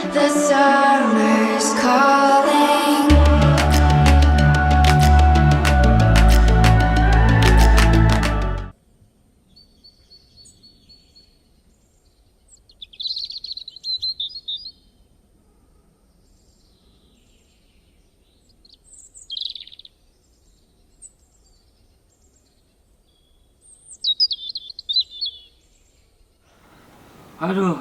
The summer's calling. Aduh.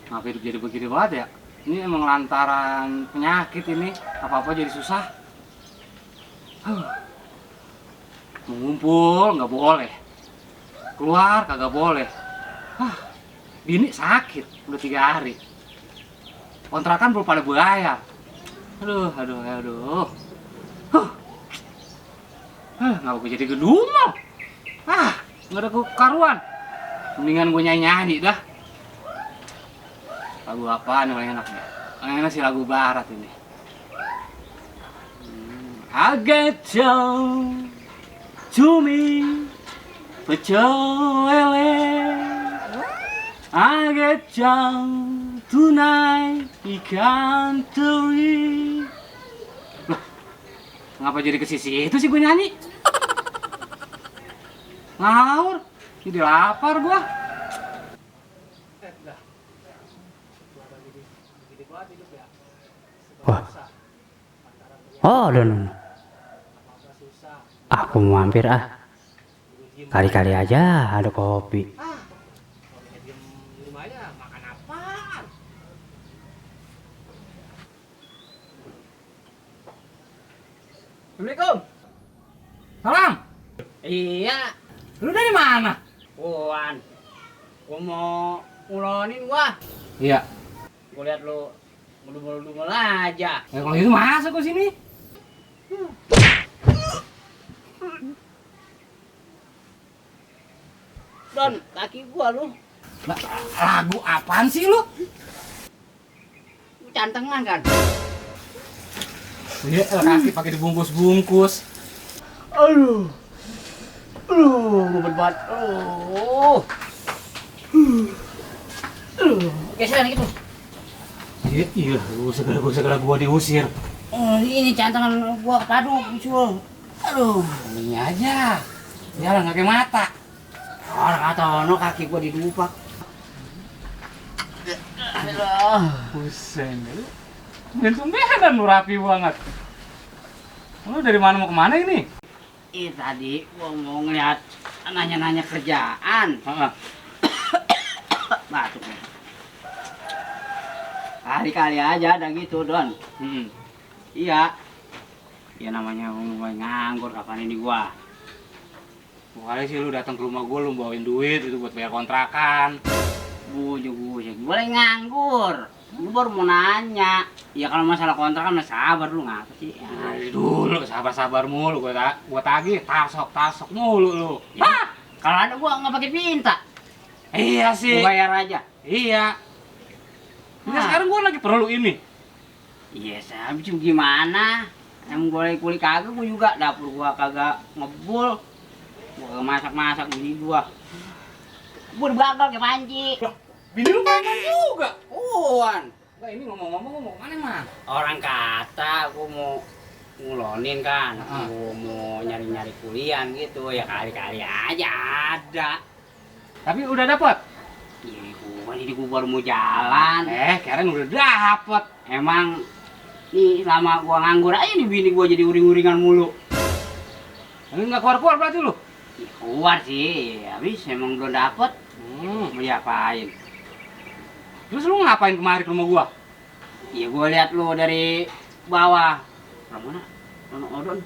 Ngapa hidup jadi begini banget ya? Ini emang lantaran penyakit ini, apa-apa jadi susah. Mengumpul nggak boleh, keluar kagak boleh. Bini sakit udah 3 hari. Kontrakan belum pada bayar. Aduh. Ngapa gue jadi gedumel? Nggak ada karuan. Mendingan gue nyanyi dah. Lagu apaan yang enak ya? Enak sih lagu barat ini. I get down to me, pecoele. I get down tonight, ikan teri. Loh, ngapa jadi ke sisi itu sih gue nyanyi? Ngawur, jadi lapar gua. Wah. Oh, dan aku mau mampir Kali-kali aja ada kopi. Makan apaan? Assalamualaikum. Salam. Iya, Lu dari mana? Wan. Gua mau ngulonin gua. Iya. Gua lihat lu ngedumel-dumel aja. Ya kalau itu masuk ke sini. Don, kaki gua lu Lagu apaan sih lu? cantengan kan? Iya, kaki pakai dibungkus-bungkus. Aduh, ngebet banget. Geser gitu. Iya, segera gua diusir. Ini cantengan gua padu bisul. Aduh, Ini aja. Jalan pakai mata. orang kata ono kaki gua didupak. Buset, lu. Tumben-tumbenan lu rapi banget. Lu dari mana mau kemana ini? Tadi gua mau ngeliat nanya-nanya kerjaan. Heeh. Batuk. Kali-kali aja ada gitu, Don. Iya. Ya namanya gua nganggur kapan ini gua. Kali sih lu datang ke rumah gua lu bawain duit itu buat bayar kontrakan. Bujuk boleh nganggur. Gua baru mau nanya. Ya kalau masalah kontrakan mah sabar lu ngapa sih? Ya. Dari dulu sabar-sabar mulu gua tagih tasok mulu lu. Ya, kalau ada gua nggak pakai minta. Iya sih. Gua bayar aja. Iya. Ini sekarang gua lagi perlu ini. Iya, habis gimana? Emang boleh kulik kagak gua juga dapur gua kagak ngebul. Gua masak-masak bini gua. Gua bakal ke panci. Bini lu pengen juga. Wan. Nah, ini ngomong-ngomong mau kemana, Man? Orang kata gua mau ngulonin kan. Gua mau nyari-nyari kuliah gitu. Ya kali-kali aja ada. Tapi udah dapet? Ini gua baru mau jalan. Karen udah dapet. Emang nih selama gua nganggur aja nih bini gua jadi uring-uringan mulu. Ini nggak keluar-keluar berarti lu? Ya, keluar sih, habis emang belum dapet. Mau diapain? Terus lu ngapain kemari ke rumah gua? Iya gua lihat lu dari bawah. Mana? Ono odon.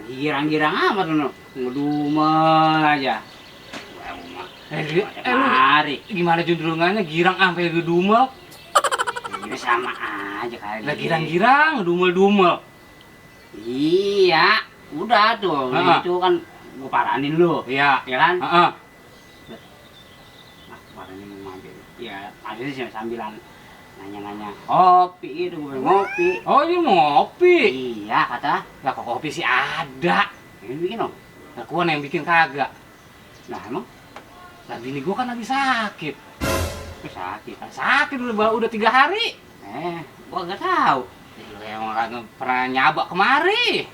Girang-girang amat lu. Ngedumel aja. Lu Mari. gimana jundrungannya girang sampai gedumel? Ini sama aja kali. Lah girang-girang, dumel-dumel. Iya, udah tuh. Itu kan gua paranin lu. Iya. Ya kan? Heeh. Paranin mau mampir. Ya, akhirnya sih sambilan nanya-nanya kopi gitu, gue ngopi. Oh, ini mau ngopi. Iya, kata. Lah kok kopi sih ada. Ini bikin dong. Lah gua yang bikin kagak. Nah, emang? Lah bini gua kan lagi sakit. Sakit. Sakit udah 3 hari. Gua nggak tahu. Lu emang kagak pernah nyabak kemari.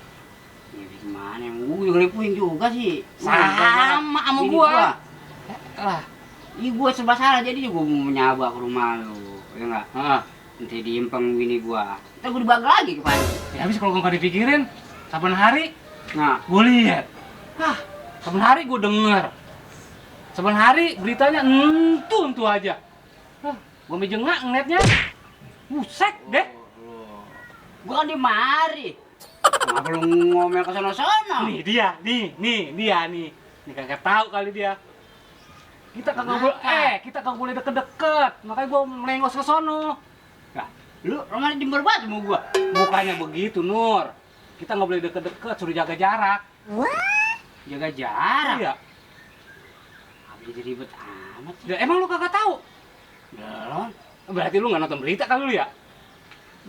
Ya gimana? Gua juga puing juga sih. Sama sama Bini gua. Lah, Iya gua serba salah jadi gua mau nyabak ke rumah lu. Ya enggak? heeh. Nanti diimpeng bini gua. Ntar gua dibagal lagi ke Panji. Ya habis kalau nggak dipikirin, saben hari Nah, gue lihat. Saben hari gue denger. Saben hari beritanya entu aja. Gue mejengak ngeliatnya. Buset deh. gua kan di mari. Kenapa lu ngomel ke sono-sono? Nih dia, nih dia nih. Nih kagak tahu kali dia. Kita kagak boleh, kita kagak boleh deket-deket. Makanya gue melengos ke sono. Nah, lu rumah jember banget sama gua. Bukannya begitu, Nur. Kita nggak boleh deket-deket, suruh jaga jarak. Jaga jarak. Iya. Apa jadi ribet amat sih? Ya, emang lu kagak tahu? Belum. Berarti lu nggak nonton berita kali lu ya?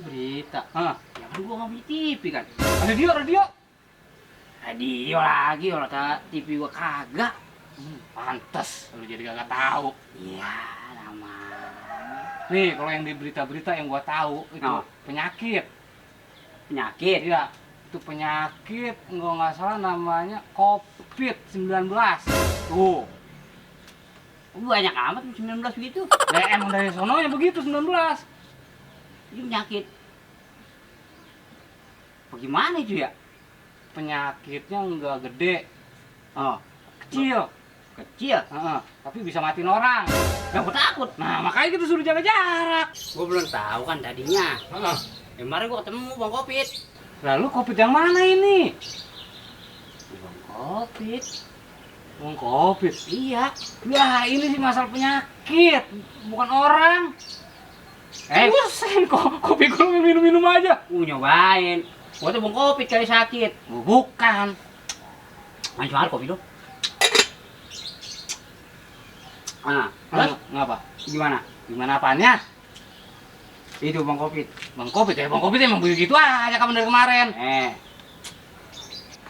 Berita. Hah? Ya kan gua nggak beli TV kan. Radio. Radio lagi orang TV gua kagak. Pantes, lu jadi kagak tahu. Iya, namanya. Nih, kalau yang di berita-berita yang gua tahu itu Oh. penyakit. Penyakit. Iya, itu penyakit nggak salah namanya COVID-19. Tuh. Banyak amat 19 begitu. Ya emang dari sononya begitu 19. Ini penyakit. Bagaimana itu ya? Penyakitnya nggak gede, Oh, kecil. kecil. Heeh, tapi bisa matiin orang. Ya gua takut. Nah, makanya kita suruh jaga jarak. Gua belum tahu kan tadinya. Heeh. Kemarin gua ketemu Bang Kopit. Lalu COVID yang mana ini? Bang Kopit. Bang COVID. Iya. Ya, ini sih masalah penyakit, bukan orang. Buset, kok kopi gue minum-minum aja. Nyobain. Gua tuh Bang Kopit kali sakit. Bukan. Main soal kopi lu. Ah, terus Ngapa? gimana? Gimana apanya? Itu Bang Kopit. Bang COVID ya, Bang COVID emang begitu aja kapan dari kemarin.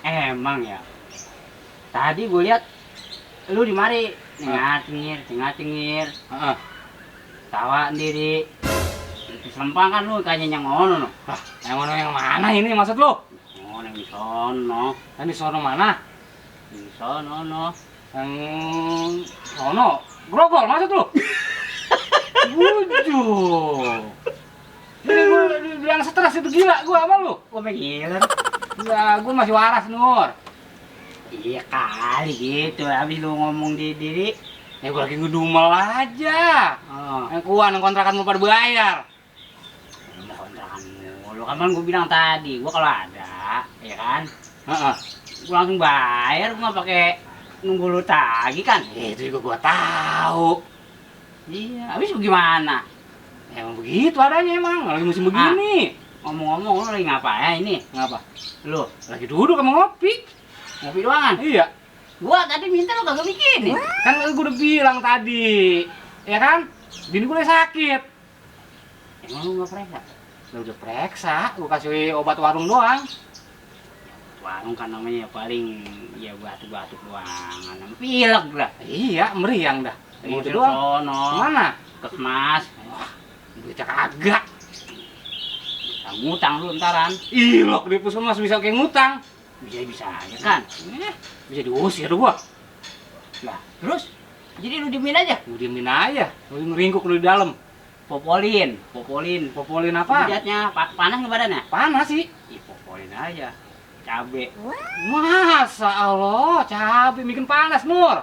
Emang ya. Tadi gue lihat lu di mari cengir. Heeh. Tawa sendiri. Itu selempang kan lu kayaknya yang ngono no. Yang mana ini maksud lu? Oh, yang di sono. Yang di sono mana? Di sono no. Yang sono. Grogol maksud lu? Bujuh. Jadi gue bilang stres itu gila gua sama lu. Gua pengen. Ya, gua masih waras, Nur. Iya kali gitu. Habis lu ngomong di diri. Ya gua lagi ngedumel aja. Oh. Yang kontrakan mau pada bayar. Udah kontrakan mulu. Kan gue bilang tadi, gua kalau ada, ya kan? Heeh. Gua langsung bayar, gua nggak pakai nunggu lu tagih kan? Itu juga gua tahu. Iya, habis gimana? Emang begitu adanya emang, lagi musim begini. Ngomong-ngomong, lu lagi ngapain ini? Ngapa? Lu, Lagi duduk sama ngopi. ngopi doangan? Iya. Gua tadi minta lu kagak bikinin. Kan gua udah bilang tadi. Ya kan? Bini gua lagi sakit. Emang lu nggak periksa? Lu udah periksa, gua kasih obat warung doang. Warung kan namanya paling ya batuk-batuk doang. Pilek dah. Iya, meriang dah. Mau Gitu doang. sono. Mana? Kesmas. Duitnya kagak. Bisa ngutang lu ntaran. Ilok di puskesmas bisa kayak ngutang. Bisa aja kan? Bisa diusir gua. Lah, terus? Jadi lu diemin aja? Gua diemin aja. Lu ngeringkuk lu di dalam. Popolin. Popolin apa? Lihatnya panas nggak badannya? Panas sih. Ih, popolin aja. Cabe. Masa Allah, cabai bikin panas, Nur.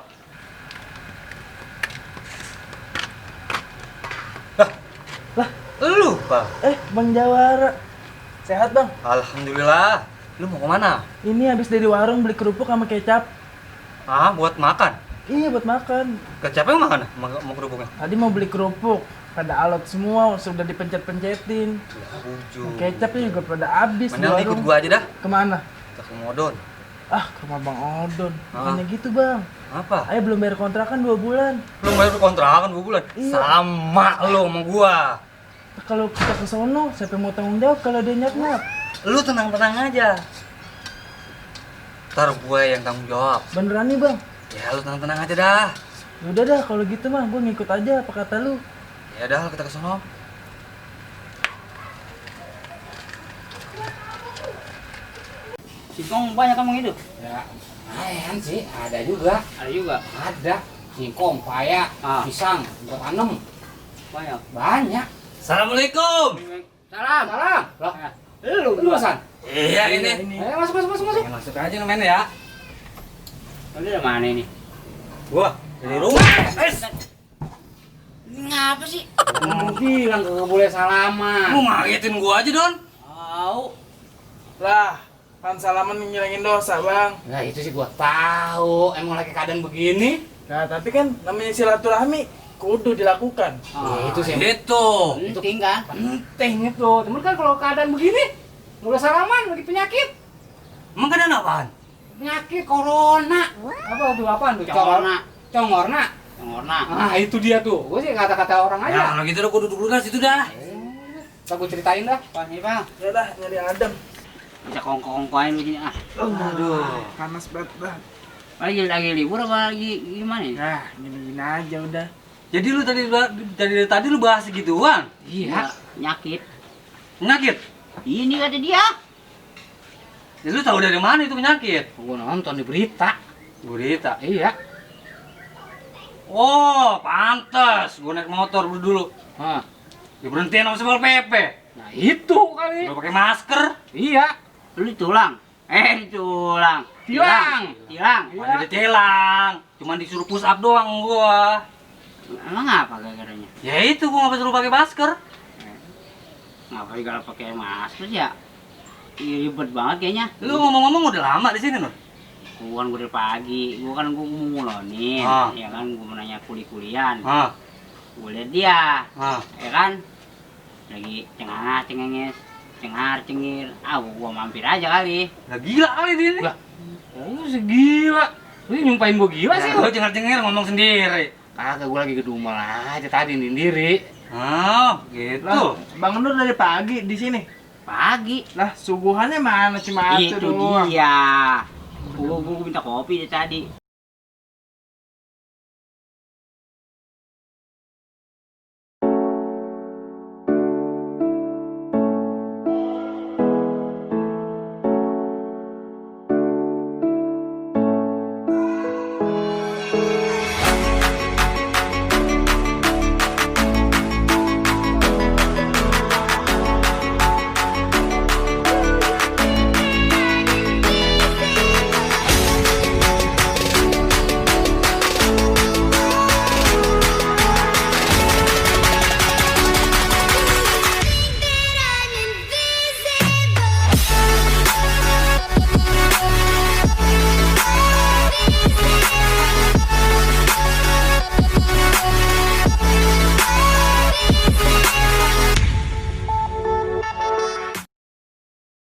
Lu, Pak. Bang Jawara. Sehat, Bang? Alhamdulillah. Lu mau kemana? Ini habis dari warung beli kerupuk sama kecap. Ah, buat makan. Iya, buat makan. Kecapnya yang mana? Mau kerupuknya? Tadi mau beli kerupuk. Pada alot semua, sudah dipencet-pencetin. Buju. Kecapnya juga pada habis di Mending ikut warung. gua aja dah. Kemana? Ke Komodon. Ah, ke rumah Bang Odon. Ah. Bukannya gitu, Bang. Apa? Ayo belum bayar kontrakan 2 bulan. Lu bayar kontrakan 2 bulan? Iya. Sama lu sama gua. Kalau kita ke sono, siapa yang mau tanggung jawab kalau dia nyat-nyat? Lu tenang-tenang aja. Ntar gue yang tanggung jawab. Beneran nih, Bang? Ya lu tenang-tenang aja dah. Udah dah, kalau gitu mah gue ngikut aja apa kata lu. Ya udah kita ke sono. Singkong banyak kamu itu? Ya, lumayan sih, ada juga. Ada juga. Ada singkong, paya, pisang, buat tanam. Banyak. Banyak. Assalamualaikum. Salam. Salam. Loh, Lu lu Hasan? Iya ini. Ayo masuk masuk masuk masuk. Masuk aja men ya. Lu dari mana ini? Gua dari rumah. Ngapa sih? Lu bilang kagak boleh salaman. Lu ngagetin gua aja, Don. Tahu. Lah, kan salaman ngilangin dosa, Bang. Nah itu sih gua tahu. Emang lagi keadaan begini. Nah, tapi kan namanya silaturahmi kudu dilakukan. Ya, itu sih Itu. Penting kan? penting itu. Cuman kan kalau keadaan begini, mulai salaman lagi penyakit. Emang keadaan apaan? Penyakit corona. Apa tuh apaan tuh? Corona. Congorna. Congorna. Nah itu dia tuh. Gua sih kata-kata orang Ya aja. kalau gitu udah gua duduk dulu dah situ dah. Ntar gua ceritain dah. Pas nih, Bang. Ya udah, nyari Adam. Bisa kongko-kongkoin begini ah. Aduh, panas banget, Bang. Lagi libur apa lagi gimana nih? Nah, gini-gini aja udah. Jadi lu tadi lu bahas gituan. Iya. Nyakit. Penyakit. Ini kata dia. Ya, lu tahu dari mana itu penyakit? Gua nonton di berita. Berita. Iya. Oh, pantes. Gua naik motor dulu. Hah. Diberhentiin sama Satpol PP. Nah itu kali. Gua pakai masker. Iya. Lu ditulang. Ditulang. Tilang. Tilang. Ada ditilang. Cuman disuruh push up doang gua. Emang apa gara-garanya? Ya itu gua nggak suruh pakai masker. Ngapa kalau pakai masker ya? Ih, ribet banget kayaknya. Lu ngomong-ngomong udah lama di sini, Nur? Gua kan dari pagi, gua mau ngulonin, ya kan gua mau nanya kuliah-kulian. Gua lihat dia, ya kan lagi cengenges, cengar-cengir. Gua mampir aja kali. Lah gila kali dia ini. Lah. Lu segila. Lu nyumpahin gua gila sih. Lu cengar-cengir ngomong sendiri. Kagak gua lagi gedumel aja tadi sendiri. Gitu. Lah, Bang Nur dari pagi di sini. Pagi. Lah, suguhannya mana cuma Itu doang. dia. Gua minta kopi dari tadi.